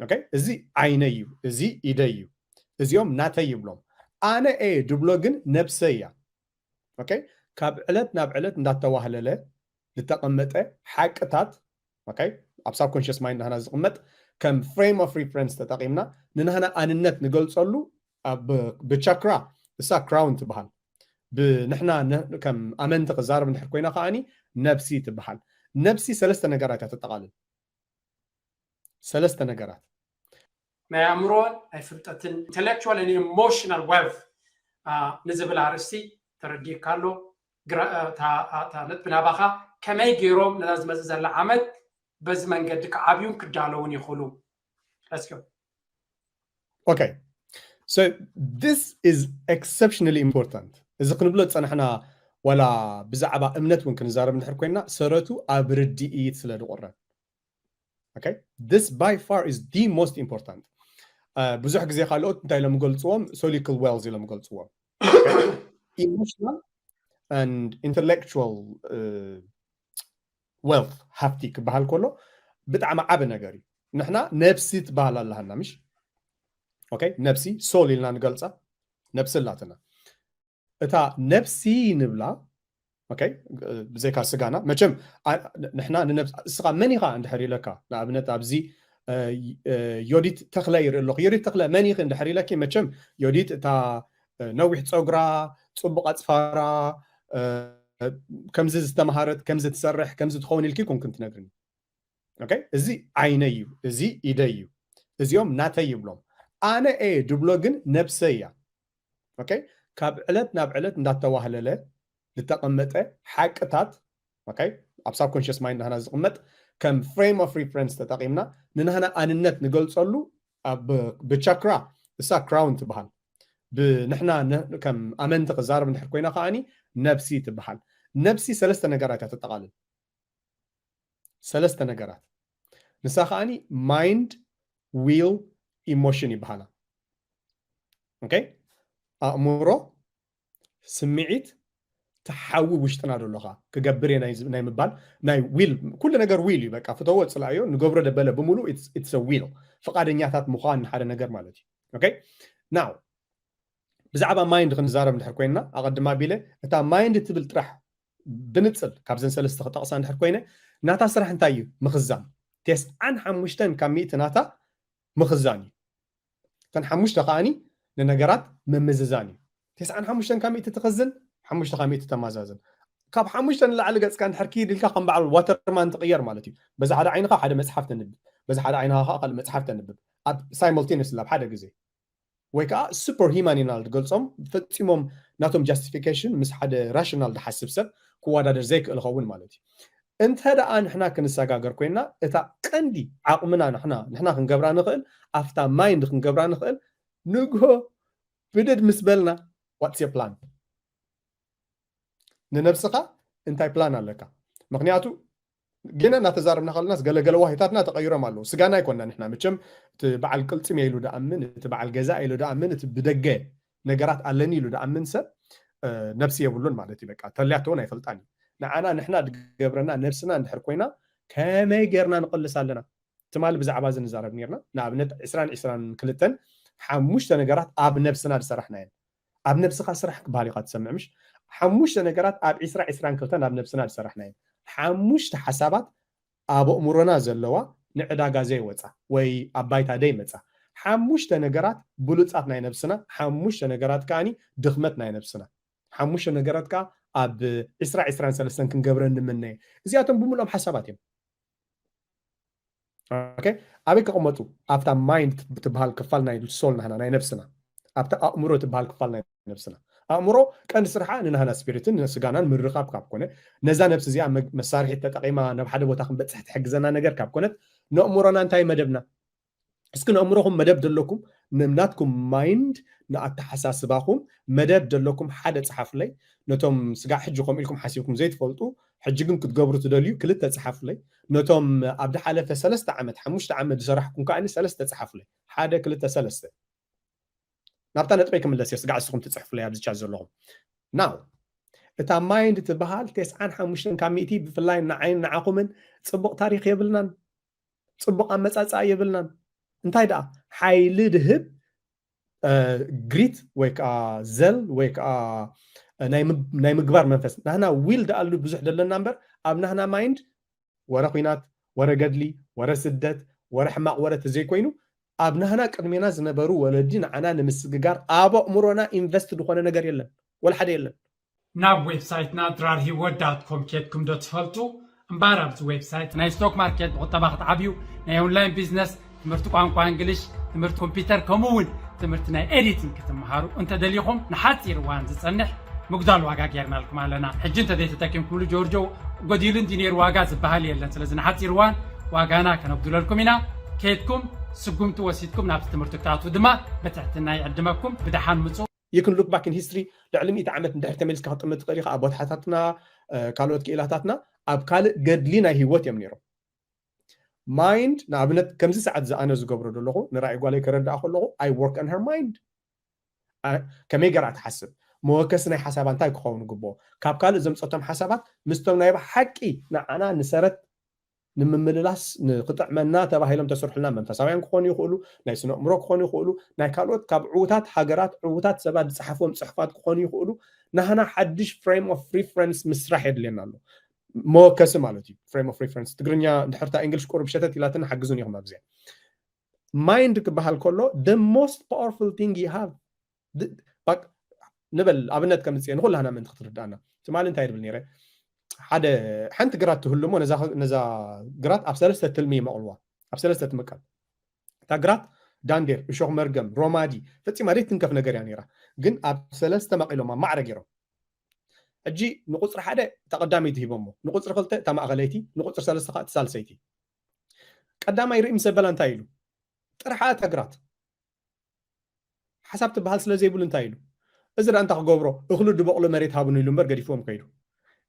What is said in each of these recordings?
okay? እዚ ዓይነይ እዩ፣ እዚ ኢደይ እዩ፣ እዚኦም ናተይ ይብሎም። ኣነ እየ ድብሎ ግን ነብሰይ እያ። Okay? ካብ ዕለት ናብ ዕለት እንዳተዋህለለ ዝተቐመጠ ሓቅታት፣ okay? ኣብ subconscious mind ናህና ዝቕመጥ ከም frame of reference ተጠቒምና ንናህና ኣንነት ንገልጸሉ ብ chakra፣ እሳ crown ትበሃል። ብንሕና ከም ኣመንቲ ክዛረብ እንድሕር ኮይና ከዓኒ ነብሲ ትበሃል። ነብሲ ሰለስተ ነገራት እያ ተጠቓልል። ሰለስተ ነገራት። ናይ ኣእምሮን ናይ ፍልጠትን intellectual and emotional wealth ንዝብል ኣርእስቲ ተረዲእካ ኣሎ። እታ ነጥቢ ናባኻ ከመይ ገይሮም ነዛ ዝመፅእ ዘላ ዓመት በዚ መንገዲ ክዓብዩን ክዳለውን ይኽእሉ? Okay, so this is exceptionally important. እዚ ክንብሎ ዝፀናሕና ዋላ ብዛዕባ እምነት እውን ክንዛረብ እንድሕር ኮይና ሰረቱ ኣብ ርድኢት ስለ ዝቑረብ። Okay? This by far is the most important. ብዙሕ ግዜ ካልኦት እንታይ ኢሎም ገልፅዎም? Solical wealth ኢሎም ገልፅዎም። Emotional and intellectual wealth፣ ሃፍቲ ክበሃል ከሎ ብጣዕሚ ዓቢ ነገር እዩ። ንሕና ነብሲ ትበሃል ኣለሃና፣ ምሽ? Okay? ነብሲ፣ soul ኢልና ንገልፃ፣ ነብሲ ኣላትና። እታ ነብሲ ንብላ፣ okay? ብዘይካ ስጋና፣ መቸም ንሕና ንነብሲ፣ እስኻ መን ኢኻ እንድሕር ኢለካ፣ ንኣብነት ኣብዚ ዮዲት ተኽለ ይርኢ ኣለኹ። ዮዲት ተኽለ መን ኢኺ እንድሕር ኢለኪ፣ መቸም ዮዲት እታ ነዊሕ ፀጉራ፣ ፅቡቕ ኣፅፋራ፣ ከምዚ ዝተምሃረት፣ ከምዚ ትሰርሕ፣ ከምዚ ትኸውን ኢልኪ ኮንክን ትነግርኒ። Okay? እዚ ዓይነይ እዩ፣ እዚ ኢደይ እዩ፣ እዚኦም ናተይ ይብሎም። ኣነ እየ ድብሎ ግን ነብሰይ እያ። Okay? ካብ ዕለት ናብ ዕለት እንዳተዋህለለ ዝተቐመጠ ሓቅታት፣ okay? ኣብ subconscious mind ናህና ዝቕመጥ ከም frame of reference ተጠቒምና ንናህና ኣንነት ንገልፀሉ ብ chakra፣ እሳ crown ትበሃል። ብንሕና ከም ኣመንቲ ክዛረብ እንድሕር ኮይና ከዓኒ ነብሲ ትበሃል። ነብሲ ሰለስተ ነገራት እያ ተጠቓልል። ሰለስተ ነገራት። ንሳ ከዓኒ mind፣ will፣ emotion ይበሃላ። Okay? ኣእምሮ፣ ስምዒት፣ ተሓዊ ውሽጥና ደሎኻ ክገብር እየ ናይ ምባል ናይ will፣ ኩሉ ነገር will እዩ። በቃ ፍተዎ ፅላእዮ ንገብሮ ደበለ ብምሉ it's a will፣ ፍቓደኛታት ምዃን ንሓደ ነገር ማለት እዩ። Okay? Now ብዛዕባ mind ክንዛረብ እንድሕር ኮይንና ኣቐድማ ቢለ እታ mind ትብል ጥራሕ ብንፅል ካብዘን ሰለስተ ክጠቕሳ እንድሕር ኮይነ ናታ ስራሕ እንታይ እዩ? ምኽዛን። ተስዓን ሓሙሽተን ካብ ሚእቲ ናታ ምኽዛን እዩ። እተን ሓሙሽተ ከዓኒ ንነገራት ምምዝዛን እዩ። ተስዓን ሓሙሽተን ካብ ሚእቲ ትኽዝን፣ ሓሙሽተ ካብ ሚእቲ ተማዛዝን። ካብ ሓሙሽተ ንላዕሊ ገፅካ እንድሕር ክይድ ኢልካ ከም በዓል ዋተርማን ትቕየር ማለት እዩ። በዚ ሓደ ዓይንኻ ሓደ መፅሓፍ ተንብብ፣ በዚ ሓደ ዓይንኻ ከዓ ካልእ መፅሓፍ ተንብብ ኣብ simultaneously ኣብ ሓደ ግዜ። ወይ ከዓ super human ኢና ዝገልፆም፣ ፈፂሞም ናቶም justification ምስ ሓደ rational ዝሓስብ ሰብ ክወዳደር ዘይክእል ኸውን ማለት እዩ። እንተ ደኣ ንሕና ክንሰጋገር ኮይና እታ ቀንዲ ዓቕምና ንሕና ንሕና ክንገብራ ንኽእል ኣብታ mind ክንገብራ ንኽእል ንግሆ ብድድ ምስ በልና what's your plan? ንነብስኻ እንታይ plan ኣለካ? ምክንያቱ ገና እናተዛረብና ከለናስ ገለገለ ዋሂታትና ተቐይሮም ኣለዉ። ስጋና ኣይኮና ንሕና መቸም እቲ በዓል ቅልፅም ኢሉ ደኣምን እቲ በዓል ገዛ ኢሉ ደኣምን እቲ ብደገ ነገራት ኣለኒ ኢሉ ደኣምን ሰብ ነብሲ የብሉን ማለት እዩ። በቃ ተልያቶ እውን ኣይፈልጣን እዩ። ንዓና ንሕና ድገብረና ነብስና እንድሕር ኮይና ከመይ ጌርና ንቕልስ ኣለና? ትማሊ ብዛዕባ እዚ ንዛረብ ኔርና። ንኣብነት ዕስራን ዕስራን ክልተን ሓሙሽተ ነገራት ኣብ ነብስና ዝሰራሕናየን። ኣብ ነብስኻ ስራሕ ክበሃል ኢኻ ትሰምዕ ምሽ? ሓሙሽተ ነገራት ኣብ ዕስራ ዕስራን ክልተን ኣብ ነብስና ዝሰራሕናየን። ሓሙሽተ ሓሳባት ኣብ ኣእምሮና ዘለዋ ንዕዳጋ ዘይወፃ ወይ ኣብ ባይታ ደይመፃ። ሓሙሽተ ነገራት ብሉፃት ናይ ነብስና፣ ሓሙሽተ ነገራት ከዓኒ ድኽመት ናይ ነብስና። ሓሙሽተ ነገራት ከዓ ኣብ ዕስራ ዕስራን ሰለስተን ክንገብረን ንምነየ። እዚኣቶም ብምልኦም ሓሳባት እዮም። Okay? ኣበይ ክቕመጡ? ኣብታ mind ትበሃል ክፋል ናይ soul ናህና ናይ ነብስና፣ ኣብታ ኣእምሮ ትበሃል ክፋል ናይ ነብስና። ኣእምሮ ቀንዲ ስርሓ ንናህና ስፒሪትን ንስጋናን ምርኻብ ካብ ኮነ፣ ነዛ ነብሲ እዚኣ መሳርሒት ተጠቒማ ናብ ሓደ ቦታ ክንበፅሕ ትሕግዘና ነገር ካብ ኮነት፣ ንኣእምሮና እንታይ መደብና? እስኪ ንኣእምሮኹም መደብ ደለኩም፣ ንናትኩም mind ንኣተሓሳስባኹም መደብ ደለኩም ሓደ ፀሓፉለይ። ነቶም ስጋዕ ሕጂ ከምኡ ኢልኩም ሓሲብኩም ዘይትፈልጡ ሕጂ ግን ክትገብሩ ትደልዩ ክልተ ፀሓፉለይ። ነቶም ኣብ ዝሓለፈ ሰለስተ ዓመት ሓሙሽተ ዓመት ዝሰራሕኩም ከዓኒ ሰለስተ ፀሓፉለይ፣ ሓደ ክልተ ሰለስተ። ናብታ ነጥበይ ክምለስ እየ፣ ስጋዕ እስኹም ትፅሕፉለይ ኣብዚ ቻት ዘለኹም። ናው እታ mind ትበሃል ተስዓን ሓሙሽተን ካብ ሚእቲ ብፍላይ ንዓይን ንዓኹምን ፅቡቕ ታሪክ የብልናን። ፅቡቕ ኣመፃፅኣ የብልናን። እንታይ ደኣ ሓይሊ ድህብ ግሪት ወይ ከዓ ዘል ወይ ከዓ ናይ ምግባር መንፈስ ናህና ዊል ደኣሉ ብዙሕ ደለና እምበር ኣብ ናህና ማይንድ ወረ ኩናት፣ ወረ ገድሊ፣ ወረ ስደት፣ ወረ ሕማቕ ወረ ተዘይኮይኑ ኣብ ናህና ቅድሜና ዝነበሩ ወለዲ ንዓና ንምስግጋር ኣብ ኣእምሮና ኢንቨስት ዝኾነ ነገር የለን፣ ወላ ሓደ የለን። ናብ ዌብሳይትና ድራር ሂወት ዳት ኮም ኬድኩም ዶ ትፈልጡ? እምበኣር ኣብዚ ዌብሳይት ናይ ስቶክ ማርኬት ብቁጠባ ክትዓብዩ፣ ናይ ኦንላይን ቢዝነስ፣ ትምህርቲ ቋንቋ እንግሊሽ፣ ትምህርቲ ኮምፒውተር ከምኡ እውን ትምህርቲ ናይ ኤዲቲንግ ክትመሃሩ እንተደሊኹም ንሓፂር እዋን ዝፀንሕ ምጉዳል ዋጋ ጌርናልኩም ኣለና። ሕጂ እንተዘይተጠቂምኩምሉ ጆርጆ ጎዲሉ እንዲ ነይሩ ዋጋ ዝበሃል የለን። ስለዚ ንሓፂር እዋን ዋጋና ከነጉድለልኩም ኢና። ከይድኩም ስጉምቲ ወሲድኩም ናብቲ ትምህርቲ ክትኣትዉ ድማ ብትሕትና ይዕድመኩም። ብደሓን ምፁ። You can look back in history ልዕሊ ሚእቲ ዓመት እንድሕር ተመሊስካ ክትጥምት ትኽእል ኢኻ። ኣቦታትና ካልኦት ክኢላታትና ኣብ ካልእ ገድሊ ናይ ህይወት እዮም ነይሮም። ማይንድ ንኣብነት ከምዚ ሰዓት ዝኣነ ዝገብሮ ዘለኹ ንራእይ ጓለይ ከረድኣ ከለኹ I work on her mind። ከመይ ገራ ትሓስብ፣ መወከሲ ናይ ሓሳባ እንታይ ክኸውን ግብኦ፣ ካብ ካልእ ዘምፀቶም ሓሳባት ምስቶም ናይ ብሓቂ ንዓና ንሰረት ንምምልላስ ንክጥዕመና ተባሂሎም ተሰርሑልና መንፈሳውያን ክኾኑ ይኽእሉ፣ ናይ ስነ ኣእምሮ ክኾኑ ይኽእሉ፣ ናይ ካልኦት ካብ ዕዉታት ሃገራት ዕዉታት ሰባት ዝፀሓፍዎም ፅሑፋት ክኾኑ ይኽእሉ። ናህና ሓድሽ frame of reference ምስራሕ የድልየና ኣሎ። መወከሲ ማለት እዩ frame of reference። ትግርኛ እንድሕርታ እንግሊሽ ቁሩብ ሸተት ኢላትን ሓግዙን ኢኹም ኣብዚኣ። ማይንድ ክበሃል ከሎ the most powerful thing you have ንበል ኣብነት ከምፅእ ንኩላህና ምእንቲ ክትርዳእና ትማሊ እንታይ ድብል ነይረ ሓደ ሓንቲ ግራት ትህሉ እሞ ነዛ ግራት ኣብ ሰለስተ ትልሚ ይመቕልዋ ኣብ ሰለስተ ትምቀል እታ ግራት ዳንዴር እሾክ መርገም ሮማዲ ፈፂማ ዘይትንከፍ ነገር እያ ነይራ ግን ኣብ ሰለስተ መቒሎማ ማዕረ ገይሮም ሕጂ ንቁፅሪ ሓደ እታ ቀዳመይቲ ሂቦሞ ንቁፅሪ ክልተ እታ ማእኸለይቲ ንቁፅሪ ሰለስተ ከዓ እታ ሳልሰይቲ ቀዳማይ ርኢ ምስ ኣበላ እንታይ ኢሉ ጥርሓ እታ ግራት ሓሳብ ትበሃል ስለ ዘይብሉ እንታይ ኢሉ እዚ ደኣ እንታይ ክገብሮ እኽሉ ድበቕሎ መሬት ሃብኑ ኢሉ እምበር ገዲፍዎም ከይዱ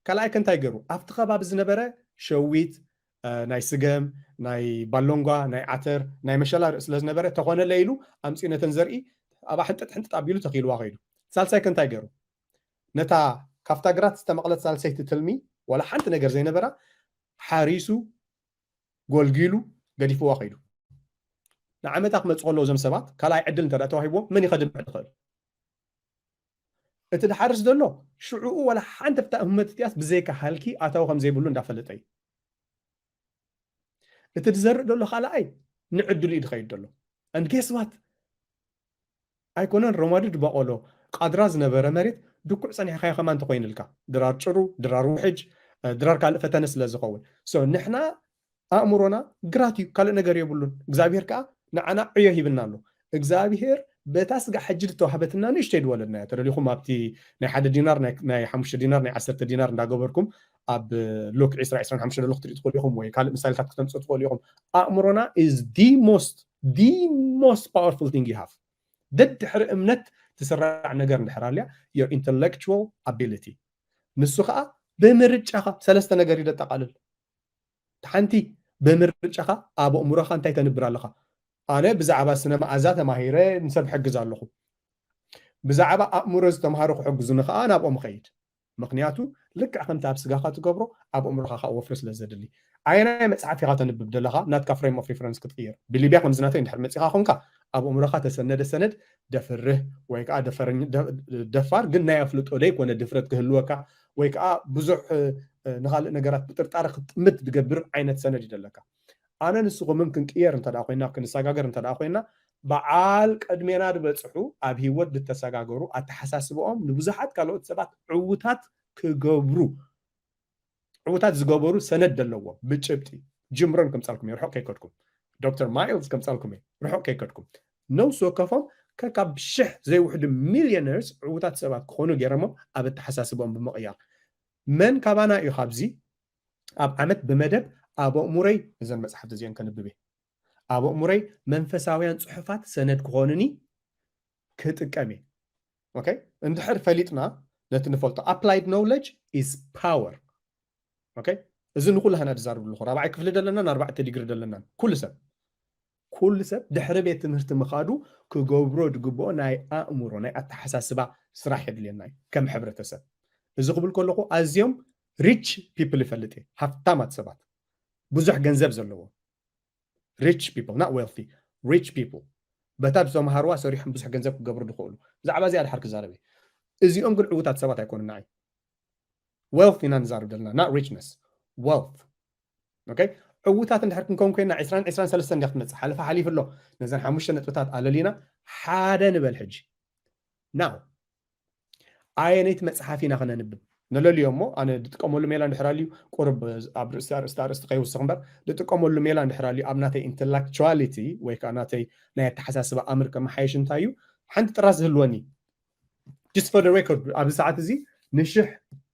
ካልኣይ ከ እንታይ ገይሩ ኣብቲ ከባቢ ዝነበረ ሸዊት ናይ ስገም ናይ ባሎንጓ ናይ ዓተር ናይ መሸላ ርኢ ስለ ዝነበረ ተኾነለ ኢሉ ኣምፅኡ ነተን ዘርኢ ኣብኣ ሕንጥጥ ሕንጥጥ ኣቢሉ ተኺልዋ ከይዱ ሳልሳይ ከ እንታይ ገይሩ ነታ ካብታ ግራት ዝተመቕለት ሳልሰይቲ ትልሚ ዋላ ሓንቲ ነገር ዘይነበራ ሓሪሱ ጎልጊሉ ገዲፍዋ ከይዱ ንዓመታ ክመፁ ከለዉ እዞም ሰባት ካልኣይ ዕድል እንተ ተዋሂብዎም መን ይኸድም ዕድል ይኽእል እቲ ድሓርስ ዘሎ ሽዑኡ ዋላ ሓንቲ ፍታ ህመት እቲኣስ ብዘይካ ሃልኪ ኣታዊ ከም ዘይብሉ እንዳፈለጠ እዩ እቲ ዝዘርእ ዘሎ ካልኣይ ንዕድሉ እዩ ዝኸይድ ዘሎ and guess what ኣይኮነን ረማዲ ድበቆሎ ቃድራ ዝነበረ መሬት ድኩዕ ፀኒሕካዮ ከማን ተኮይንልካ ድራር ጭሩ ድራር ውሕጅ ድራር ካልእ ፈተነ ስለ ዝኸውን so ንሕና ኣእምሮና ግራት እዩ ካልእ ነገር የብሉን እግዚኣብሔር ከዓ ንዓና ዕዮ ሂብና ኣሎ እግዚኣብሔር በታ ስጋ ሕጂ ዝተዋህበትና ንእሽተይ ድወለድና እያ ተደሊኹም ኣብቲ ናይ ሓደ ዲናር ናይ ሓሙሽተ ዲናር ናይ ዓሰርተ ዲናር እንዳገበርኩም ኣብ ሉክ ዕስራ ዕስራን ሓሙሽተ ደሎ ክትርኢ ትኽእሉ ኢኹም ወይ ካልእ ምሳሌታት ክተምፅኡ ትኽእሉ ኢኹም ኣእምሮና is the most the most powerful thing you have ደድሕሪ እምነት ትስራዕ ነገር እንድሕር ኣልያ your intellectual ability ንሱ ከዓ ብምርጫኻ ሰለስተ ነገር እዩ ደጠቃልል ሓንቲ ብምርጫኻ ኣብ ኣእምሮኻ እንታይ ተንብር ኣለኻ ኣነ ብዛዕባ ስነ መኣዛ ተማሂረ ንሰብ ሕግዝ ኣለኹ ብዛዕባ ኣእምሮ ዝተምሃሩ ክሕግዙኒ ከዓ ናብኦም ኸይድ ምኽንያቱ ልክዕ ከምቲ ኣብ ስጋኻ ትገብሮ ኣብ ኣእምሮኻ ከዓ ወፍሪ ስለ ዘድሊ ኣየናይ መፅሓፍ ኢኻ ተንብብ ዘለኻ ናትካ frame of reference ክትቅይር ብሊብያ ከምዚ ናተይ እንድሕር መፂኻ ኾንካ ኣብ ኣእምሮኻ ተሰነደ ሰነድ ደፍርህ ወይ ከዓ ደፋር ግን ናይ ኣፍልጦ ዘይኮነ ድፍረት ክህልወካ ወይ ከዓ ብዙሕ ንካልእ ነገራት ብጥርጣረ ክትጥምት ዝገብር ዓይነት ሰነድ እዩ ዘለካ ኣነ ንስኹምን ክንቅየር እንተ ኮይና ክንሰጋገር እንተ ኮይና በዓል ቅድሜና ዝበፅሑ ኣብ ህይወት ዝተሰጋገሩ ኣተሓሳስበኦም ንብዙሓት ካልኦት ሰባት ዕዉታት ክገብሩ ዕዉታት ዝገበሩ ሰነድ ዘለዎም ብጭብጢ ጅምሮን ከምፃልኩም እየ ርሑቕ ከይከድኩም ዶክተር ማይልስ ከምፃልኩም እየ ርሑቕ ከይከድኩም ነብሲ ወከፎም ከካብ ሽሕ ዘይውሕዱ ሚሊዮነርስ ዕዉታት ሰባት ክኾኑ ገይሮሞም ኣብ ኣተሓሳስበኦም ብምቕያር መን ካባና እዩ ካብዚ ኣብ ዓመት ብመደብ ኣብ ኣእሙረይ እዘን መፅሓፍቲ እዚአን ከንብብ እየ ኣብ ኣእሙረይ መንፈሳውያን ፅሑፋት ሰነድ ክኾኑኒ ክጥቀም እየ okay እንድሕር ፈሊጥና ነቲ ንፈልጦ applied knowledge is power okay እዚ ንኩላህና ዝዛርብ ኣለኹ ራብዓይ ክፍሊ ደለናን ኣርባዕተ ዲግሪ ደለናን ኩሉ ሰብ ኩሉ ሰብ ድሕሪ ቤት ትምህርቲ ምኻዱ ክገብሮ ዝግብኦ ናይ ኣእምሮ ናይ ኣተሓሳስባ ስራሕ የድልየና እዩ ከም ሕብረተሰብ እዚ ክብል ከለኹ ኣዝዮም rich people ይፈልጥ እየ ሃፍታማት ሰባት ብዙሕ ገንዘብ ዘለዎ rich people not wealthy rich people በታ ዝተምሃርዋ ሰሪሖም ብዙሕ ገንዘብ ክገብሩ ዝኽእሉ። ብዛዕባ እዚኣ ድሓር ክዛረብ እየ። እዚኦም ግን ዕዉታት ሰባት ኣይኮኑን። ንዓይ wealth ኢና ንዛረብ ዘለና፣ not richness፣ wealth። Okay? ዕዉታት እንድሕር ክንከውን ኮይና ዕስራን ዕስራን ሰለስተን እንዲያ ክትመፅእ ሓለፈ ሓሊፉ ኣሎ። ነዘን ሓሙሽተ ነጥብታት ኣለሊና ሓደ ንበል ሕጂ። Now ኣየነይቲ መፅሓፍ ኢና ክነንብብ? ንለልዮ እሞ ኣነ ዝጥቀመሉ ሜላ እንድሕር ኣልዩ ቁርብ ኣብ ርእሲ ኣርእስቲ ኣርእስቲ ከይውስኽ እምበር ዝጥቀመሉ ሜላ እንድሕር ኣልዩ ኣብ ናተይ intellectuality ወይ ከዓ ናተይ ናይ ኣተሓሳስባ ኣምር ከመሓየሽ እንታይ እዩ ሓንቲ ጥራዝ ዝህልወኒ just for the record ኣብዚ ሰዓት እዚ ንሽሕ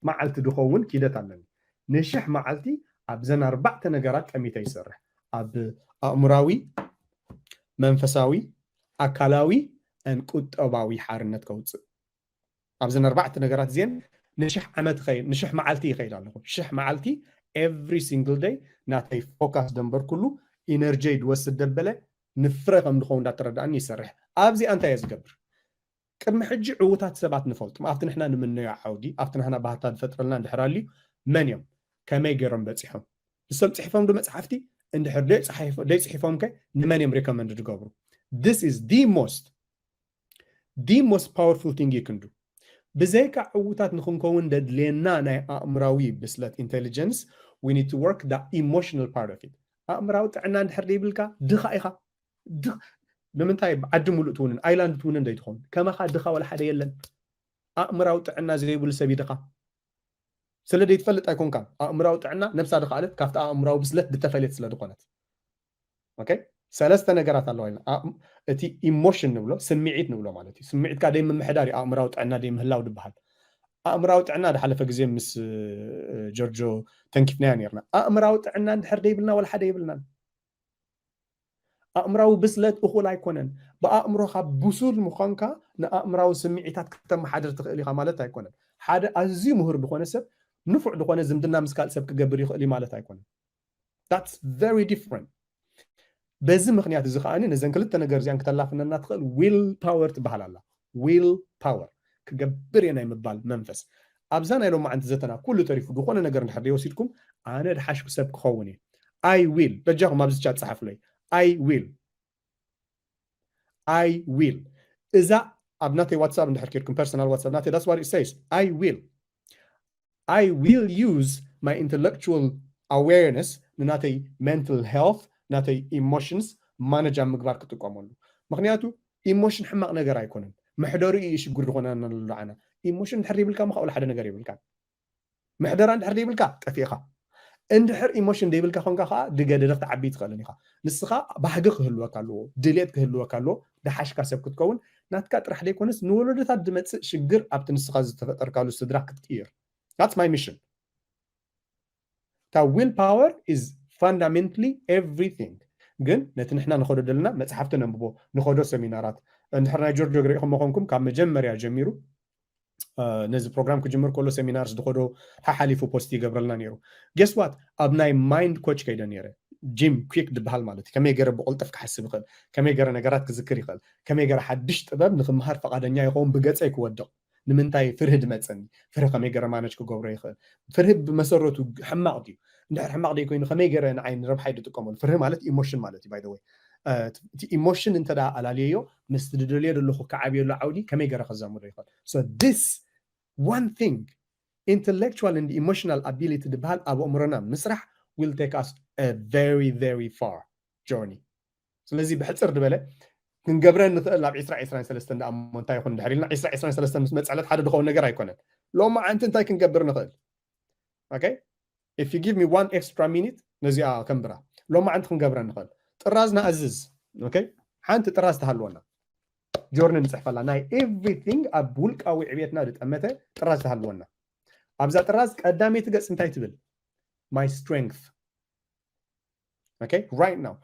መዓልቲ ዝኸውን ኪደት ኣለኒ። ንሽሕ መዓልቲ ኣብዘን ኣርባዕተ ነገራት ጠሚተ ይሰርሕ። ኣብ ኣእምራዊ፣ መንፈሳዊ፣ ኣካላዊ፣ and ቁጠባዊ ሓርነት ከውፅእ ኣብዘን ኣርባዕተ ነገራት እዚአን ንሽሕ ዓመት ንሽሕ መዓልቲ ይኸይድ ኣለኹ። ሽሕ መዓልቲ every single day ናተይ ፎካስ ደንበርኩሉ ኢነርጂይ ድወስድ ደበለ ንፍረ ከም ድኸውን እንዳተረዳእኒ ይሰርሕ። ኣብዚኣ እንታይ እየ ዝገብር? ቅድሚ ሕጂ ዕዉታት ሰባት ንፈልጦም ኣብቲ ንሕና ንምነዮ ዓውዲ ኣብቲ ንሕና ባህታ ዝፈጥረልና እንድሕር ኣልዩ መን እዮም? ከመይ ገይሮም በፂሖም? ንሶም ፅሒፎም ዶ መፅሓፍቲ? እንድሕር ደይፅሒፎም ከ ንመን እዮም ሪኮመንድ ዝገብሩ? This is the most the most powerful thing you can do። ብዘይካ ዕዉታት ንክንከውን ደድልየና ናይ ኣእምራዊ ብስለት intelligence we need to work the emotional part of it። ኣእምራዊ ጥዕና እንድሕር ደይብልካ ድኻ ኢኻ። ድኽ ንምንታይ ዓዲ ሙሉእ ትውንን ኣይላንድ ትውንን ደይትኸውን ከማኻ ድኻ ወላ ሓደ የለን። ኣእምራዊ ጥዕና ዘይብሉ ሰብ ድኻ ስለ ደይትፈልጥ ኣይኮንካን። ኣእምራዊ ጥዕና ነብሳ ድኻለት ካብቲ ኣእምራዊ ብስለት ድተፈለየት ስለ ዝኾነት okay ሰለስተ ነገራት ኣለዋ ኢልና እቲ ኢሞሽን ንብሎ ስምዒት ንብሎ ማለት እዩ። ስምዒትካ ደይ ምምሕዳር እዩ ኣእምራዊ ጥዕና ደይ ምህላው ድበሃል። ኣእምራዊ ጥዕና ድሓለፈ ግዜ ምስ ጆርጆ ተንኪፍናያ ነርና። ኣእምራዊ ጥዕና እንድሕር ደይብልና ወላ ሓደ የብልናን። ኣእምራዊ ብስለት እኹል ኣይኮነን። ብኣእምሮኻ ብሱል ምዃንካ ንኣእምራዊ ስምዒታት ክተመሓድር ትኽእል ኢኻ ማለት ኣይኮነን። ሓደ ኣዝዩ ምሁር ዝኾነ ሰብ ንፉዕ ዝኾነ ዝምድና ምስ ካልእ ሰብ ክገብር ይኽእል እዩ ማለት ኣይኮነን። That's very different። በዚ ምኽንያት እዚ ከዓኒ ነዘን ክልተ ነገር እዚኣን ክተላፍነና ትኽእል ዊል ፓወር ትበሃል ኣላ። ዊል ፓወር ክገብር እየ ናይ ምባል መንፈስ ኣብዛ ናይ ሎማዓንቲ ዘተና ኩሉ ተሪፉ ዝኾነ ነገር እንድሕር ደይወሲድኩም ኣነ ድሓሽኩ ሰብ ክኸውን እየ። I will በጃኹም ኣብዚ ቻት ጸሓፉለይ። I will I will እዛ ኣብ ናተይ ዋትሳፕ እንድሕር ኬድኩም personal WhatsApp ናተይ that's what it says. I will I will use my intellectual awareness ንናተይ mental health ናተይ emotions ማነጅ ኣብ ምግባር ክጥቀመሉ። ምክንያቱ ኢሞሽን ሕማቕ ነገር ኣይኮነን። መሕደሪኡ እዩ ሽግር ዝኾነና ዘሎ ዓና። ኢሞሽን እንድሕር ይብልካ ምኻኡ ሓደ ነገር ይብልካ። ምሕደራ እንድሕር ደይብልካ ጠፊእኻ። እንድሕር ኢሞሽን ደይብልካ ኮንካ ከዓ ድገደደ ክትዓቢ ትኽእልን ኢኻ። ንስኻ ባህጊ ክህልወካ ኣለዎ፣ ድሌት ክህልወካ ኣለዎ። ድሓሽካ ሰብ ክትከውን ናትካ ጥራሕ ደይኮነስ ንወለዶታት ዝመፅእ ሽግር ኣብቲ ንስኻ ዝተፈጠርካሉ ስድራ ክትቅይር። That's my mission። እታ ዊል ፓወር is fundamentally everything። ግን ነቲ ንሕና ንኸዶ ዘለና መፅሓፍቲ ነንብቦ ንኸዶ ሰሚናራት እንድሕር ናይ ጆርጆ ሪኢኹም መኾንኩም ካብ መጀመርያ ጀሚሩ ነዚ ፕሮግራም ክጅምር ከሎ ሴሚናርስ ዝኸዶ ሓሓሊፉ ፖስት ይገብረልና ነይሩ። Guess what ኣብ ናይ ማይንድ ኮች ከይደ ነይረ። ጂም ኩክ ዝበሃል ማለት እዩ። ከመይ ገይረ ብቕልጥፍ ክሓስብ ይኽእል፣ ከመይ ገይረ ነገራት ክዝክር ይኽእል፣ ከመይ ገይረ ሓድሽ ጥበብ ንክምሃር ፈቓደኛ ይኸውን ብገፀይ ክወድቕ። ንምንታይ ፍርሂ ድመፀኒ፣ ፍርሂ ከመይ ገይረ ማነጅ ክገብሮ ይኽእል። ፍርሂ ብመሰረቱ ሕማቕ ድዩ? እንድሕር ሕማቕ ደይኮይኑ ከመይ ገይረ ንዓይ ንረብሓይ ድጥቀመሉ? ፍርሂ ማለት ኢሞሽን ማለት እዩ። By the way እቲ ኢሞሽን እንተ ኣላልየዮ ምስቲ ድደልዮ ዘለኹ ክዓብየሉ ዓውዲ ከመይ ገይረ ከዛምዶ ይኽእል? So this one thing intellectual and emotional ability ዝበሃል ኣብ ኣእምሮና ምስራሕ will take us a very very far journey። ስለዚ ብሕፅር ዝበለ ክንገብረ ንኽእል ናብ ዕስራ ዕስራን ሰለስተን ደኣ እሞ እንታይ ይኹን ድሕር ኢልና ዕስራ ዕስራን ሰለስተን ምስ መፅዕለት ሓደ ድኸውን ነገር ኣይኮነን። ሎማዓንቲ እንታይ ክንገብር ንኽእል? Okay if you give me one extra minute ነዚኣ ከንብራ። ሎማዓንቲ ክንገብረ ንኽእል ጥራዝ ንኣዝዝ። Okay ሓንቲ ጥራዝ ትሃልወና ጆርኒ ንፅሕፈላ ናይ everything ኣብ ውልቃዊ ዕብየትና ዝጠመተ ጥራዝ ትሃልወና። ኣብዛ ጥራዝ ቀዳመይቲ ገፅ እንታይ ትብል? My strength okay right now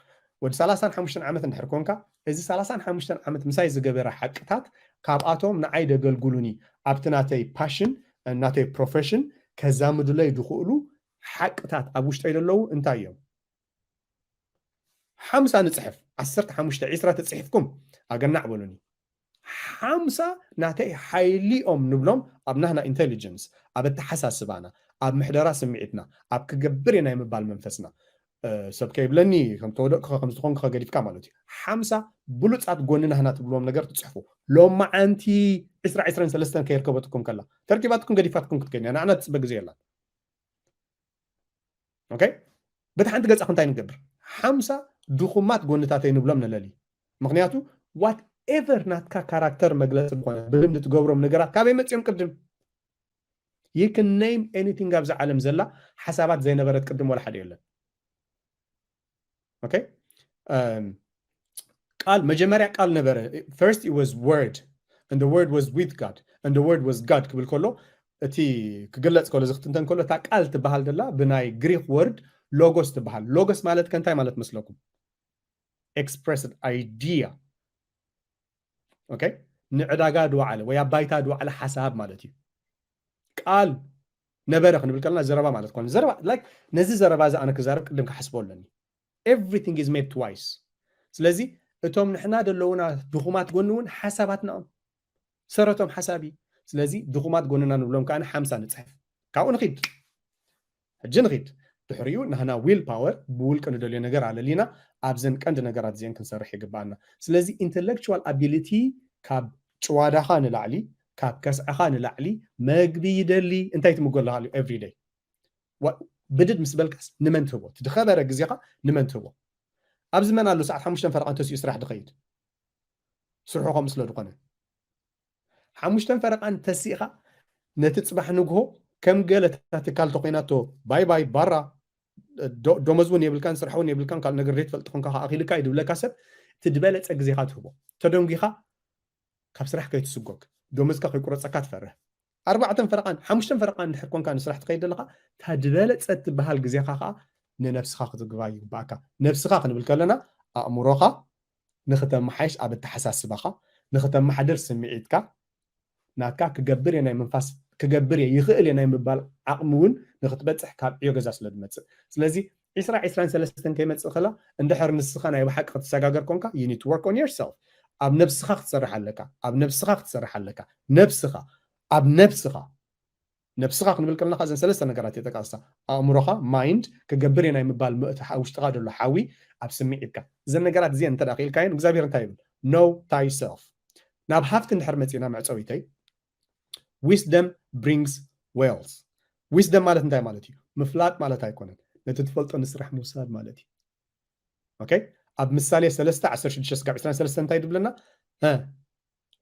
ወዲ ሰላሳን ሓሙሽተን ዓመት እንድሕር ኮንካ እዚ ሰላሳን ሓሙሽተን ዓመት ምሳይ ዝገበረ ሓቅታት ካብኣቶም ንዓይ ደገልግሉኒ ኣብቲ ናተይ ፓሽን ናተይ ፕሮፌሽን ከዛምዱለይ ዝኽእሉ ሓቅታት ኣብ ውሽጠይ ዘለዉ እንታይ እዮም? ሓምሳ ንፅሕፍ ዓሰርተ ሓሙሽተ ዕስራ ተፅሒፍኩም ኣገናዕ በሉኒ። ሓምሳ ናተይ ሓይሊኦም ንብሎም ኣብ ናህና ኢንቴሊጀንስ ኣብ ኣተሓሳስባና ኣብ ምሕደራ ስምዒትና ኣብ ክገብር እየ ናይ ምባል መንፈስና ሰብ ከይብለኒ ከም ተወደቅኩ ከም ዝኾንኩ ገዲፍካ ማለት እዩ። ሓምሳ ብሉፃት ጎኒ ናህና ትብልዎም ነገር ትፅሕፉ። ሎማዓንቲ ዕስራ ዕስራን ሰለስተን ከይርከበትኩም ከላ ተርኪባትኩም ገዲፋትኩም ክትከይድ እያ። ንዓና ትፅበ ግዜ የላን። ኦኬ፣ በቲ ሓንቲ ገፃ እንታይ ንገብር? ሓምሳ ድኹማት ጎንታተይ ንብሎም ንለሊ። ምክንያቱ ዋት ኤቨር ናትካ ካራክተር መግለፂ ዝኾነ ብልምዲ ትገብሮም ነገራት ካበይ መፂኦም? ቅድም you can name anything ኣብዚ ዓለም ዘላ ሓሳባት ዘይነበረት ቅድም ወላ ሓደ የለን። ኦኬ፣ ቃል መጀመርያ ቃል ነበረ። First it was word and the word was with God and the word was God ክብል ከሎ እቲ ክግለፅ ከሎ ዝክትንተን ከሎ እታ ቃል ትበሃል ደላ ብናይ ግሪክ ወርድ ሎጎስ ትበሃል። ሎጎስ ማለት ከ እንታይ ማለት መስለኩም? Expressed idea። ኦኬ፣ ንዕዳጋ ድወዓለ ወይ ኣብ ባይታ ድወዓለ ሓሳብ ማለት እዩ። ቃል ነበረ ክንብል ከለና ዘረባ ማለት ኮነ ዘረባ like ነዚ ዘረባ እዚ ኣነ ክዛረብ ቅድም ክሓስቦ ኣለኒ። Everything is made twice። ስለዚ እቶም ንሕና ዘለውና ድኹማት ጎኒ እውን ሓሳባትና እዮም። ሰረቶም ሓሳብ እዩ። ስለዚ ድኹማት ጎንና ንብሎም ከዓ ሓምሳ ንፅሕፍ። ካብኡ ንኺድ ሕጂ ንኺድ። ድሕሪኡ ናህና ዊል ፓወር ብውልቂ ንደልዮ ነገር ኣለሊና ኣብዘን ቀንዲ ነገራት እዚአን ክንሰርሕ ይግባኣና። ስለዚ intellectual ability ካብ ጭዋዳኻ ንላዕሊ ካብ ከስዕኻ ንላዕሊ መግቢ ይደሊ። እንታይ ትምጎ ኣለካ every day? ብድድ ምስ በልካስ ንመን ትህቦ? ትድኸበረ ግዜኻ ንመን ትህቦ? ኣብዚ መን ኣሎ ሰዓት ሓሙሽተን ፈረቓን ተሲኡ ስራሕ ድኸይድ? ስርሑ ከምኡ ስለ ዝኾነ ሓሙሽተን ፈረቓን ተሲእኻ ነቲ ፅባሕ ንግሆ ከም ገለ እታ ትካል ተኮይናቶ ባይ ባይ ባራ ደሞዝ እውን የብልካን ስራሕ እውን የብልካን ካልእ ነገር ዘይትፈልጥ ኮንካ ከዓ ኣኺልካ እዩ ድብለካ ሰብ እቲ ዝበለፀ ግዜኻ ትህቦ። ተደንጒኻ ካብ ስራሕ ከይትስጎግ ደሞዝካ ከይቁረፀካ ትፈርህ። ኣርባዕተን ፈረቓን ሓሙሽተን ፈረቓን እንድሕር ኮንካ ንስራሕ ትኸይድ ዘለኻ እታ ዝበለፀት ትበሃል ግዜኻ ከዓ ንነብስኻ ክትግባ ይግባእካ። ነብስኻ ክንብል ከለና ኣእምሮኻ ንክተመሓይሽ ኣብ ኣተሓሳስባኻ ንክተመሓድር ስምዒትካ ናትካ ክገብር እየ ናይ ምንፋስ ክገብር እየ ይኽእል እየ ናይ ምባል ዓቕሚ እውን ንክትበፅሕ ካብ ዕዮ ገዛ ስለ ዝመፅእ ስለዚ ዕስራ ዕስራን ሰለስተን ከይመፅእ ከላ እንድሕር ንስኻ ናይ ብሓቂ ክትሰጋገር ኮንካ you need to work on yourself። ኣብ ነብስኻ ክትሰርሕ ኣለካ። ኣብ ነብስኻ ክትሰርሕ ኣለካ። ነብስኻ ኣብ ነብስኻ ነብስኻ ክንብል ከለና እዘን ሰለስተ ነገራት የጠቃስሳ። ኣእምሮኻ ማይንድ ክገብር እየ ናይ ምባል ምእቲ ውሽጥኻ ዘሎ ሓዊ ኣብ ስምዒትካ እዘን ነገራት እዚአን እንተ ክኢልካየን እግዚኣብሔር እንታይ ይብል? Know thyself። ናብ ሃፍቲ እንድሕር መፂና መዕፀዊተይ wisdom brings wealth። wisdom ማለት እንታይ ማለት እዩ? ምፍላጥ ማለት ኣይኮነን። ነቲ ትፈልጦ ንስራሕ ምውሳድ ማለት እዩ። ኦኬ፣ ኣብ ምሳሌ ሰለስተ ዓሰርተ ሽዱሽተ ስጋብ ዕስራን ሰለስተን እንታይ ድብለና?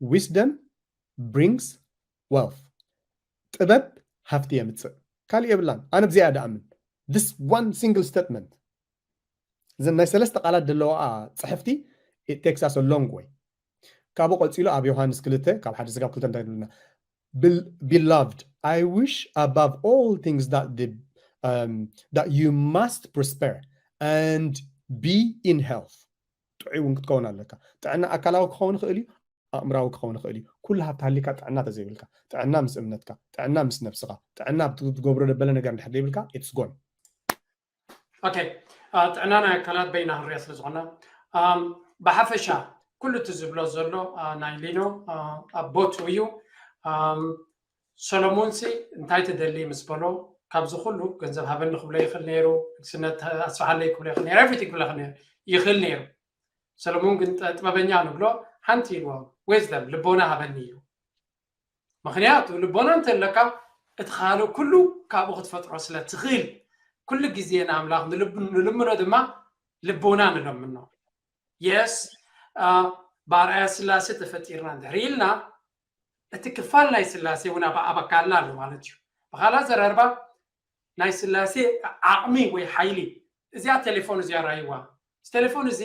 Wisdom brings wealth። ጥበብ ሃፍቲ የምፅእ። ካልእ የብላን። ኣነ ብዚኣ ድኣምን። This one single statement። እዘን ናይ ሰለስተ ቃላት ዘለዋኣ ፅሕፍቲ it takes us a long way። ካብኡ ቀፂሉ ኣብ ዮሃንስ ክልተ ካብ ሓደ ስጋብ ክልተ እንታይ ድብለና? Beloved, I wish above all things that the um, that you must prosper and be in health. ጥዑይ እውን ክትከውን ኣለካ። ጥዕና ኣካላዊ ክኸውን ይኽእል እዩ፣ ኣእምራዊ ክኸውን ይኽእል እዩ። ኩሉ ሃብቲ ሃሊካ ጥዕና ተዘይብልካ፣ ጥዕና ምስ እምነትካ፣ ጥዕና ምስ ነብስኻ፣ ጥዕና ኣብ ትገብሮ ደበለ ነገር እንድሕር ዘይብልካ it's gone። ኦኬ፣ ጥዕና ናይ ኣካላት በይና ክንሪኣ ስለ ዝኾና ብሓፈሻ ኩሉ እቲ ዝብሎ ዘሎ ናይ ሊኖ ኣብ ቦቱ እዩ። ሰሎሞን ሲ እንታይ ትደሊ ምስ በሎ ካብዚ ኩሉ ገንዘብ ሃበኒ ክብሎ ይኽእል ነይሩ፣ ንግስነት ኣስፍሓለይ ክብሎ ይኽእል ነይሩ፣ ኤቭሪቲንግ ክብሎ ይኽእል ነይሩ። ሰሎሞን ግን ጥበበኛ ንብሎ ሓንቲ ኢልዎ ዊዝደም ልቦና ሃበኒ ኢሉ። ምኽንያቱ ልቦና እንተለካ እቲ ካልእ ኩሉ ካብኡ ክትፈጥሮ ስለ ትኽእል ኩሉ ግዜ ንኣምላኽ ንልምኖ ድማ ልቦና ንለምኖ። የስ ብኣርኣያ ስላሴ ተፈጢርና እንድሕር ኢልና እቲ ክፋል ናይ ስላሴ እውን ኣብ ኣካልና ኣሎ ማለት እዩ። ብኻልእ ኣዘራርባ ናይ ስላሴ ዓቕሚ ወይ ሓይሊ እዚኣ ቴሌፎን እዚኣ ራይዋ ቴሌፎን እዚ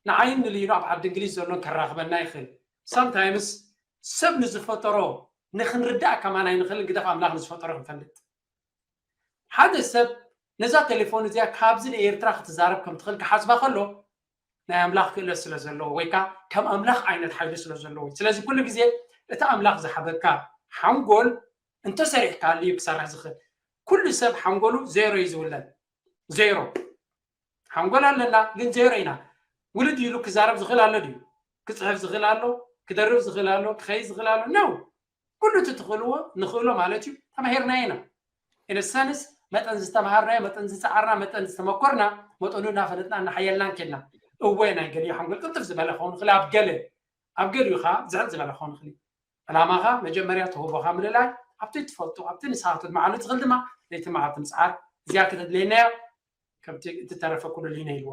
ንዓይን ንልዩኖ ኣብ ዓዲ እንግሊዝ ዘሎን ከራኽበና ይኽእል። ሳምታይምስ ሰብ ንዝፈጠሮ ንክንርዳእ ከማን ኣይንኽእልን ግደፍ ኣምላኽ ንዝፈጠሮ ክንፈልጥ። ሓደ ሰብ ነዛ ቴሌፎን እዚኣ ካብዚ ንኤርትራ ክትዛረብ ከም ትኽእል ክሓስባ ከሎ ናይ ኣምላኽ ክእለት ስለ ዘለዎ ወይ ከዓ ከም ኣምላኽ ዓይነት ሓይሊ ስለ ዘለዎ እዩ። ስለዚ ኩሉ ግዜ እቲ ኣምላኽ ዝሓበካ ሓንጎል እንተሰሪሕካሉ እዩ ክሰርሕ ዝኽእል። ኩሉ ሰብ ሓንጎሉ ዜሮ እዩ ዝውለድ። ዜሮ ሓንጎል ኣለና ግን ዜሮ ኢና። ውልድ ኢሉ ክዛረብ ዝኽእል ኣሎ ድዩ? ክፅሕፍ ዝኽእል ኣሎ? ክደርብ ዝኽእል ኣሎ? ክኸይድ ዝኽእል ኣሎ? ነው። ኩሉ እቲ ትኽእልዎ ንኽእሎ ማለት እዩ። ተማሂርናዮ ኢና። ኢንሰንስ መጠን ዝተምሃርናዮ፣ መጠን ዝፀዓርና፣ መጠን ዝተመኮርና፣ መጠኑ እናፈለጥና እናሓየልናን ኬድና። እወ፣ ናይ ገሊኡ ሓንጎል ቅልጥፍ ዝበለ ክኸውን ይኽእል፣ ኣብ ገለ ኣብ ገሊኡ ከዓ ዝሕል ዝበለ ክኸውን ይኽእል። ዕላማኻ መጀመርያ ትህቦኻ ምልላይ፣ ኣብቲ ትፈልጡ ኣብቲ ንስኻ ክትመዓሉ ትኽእል ድማ ለይቲ መዓልቲ ምፅዓር። እዚኣ ከተድለየና እያ። ከምቲ እትተረፈ ኩሉ ሊነ ኢልዎ።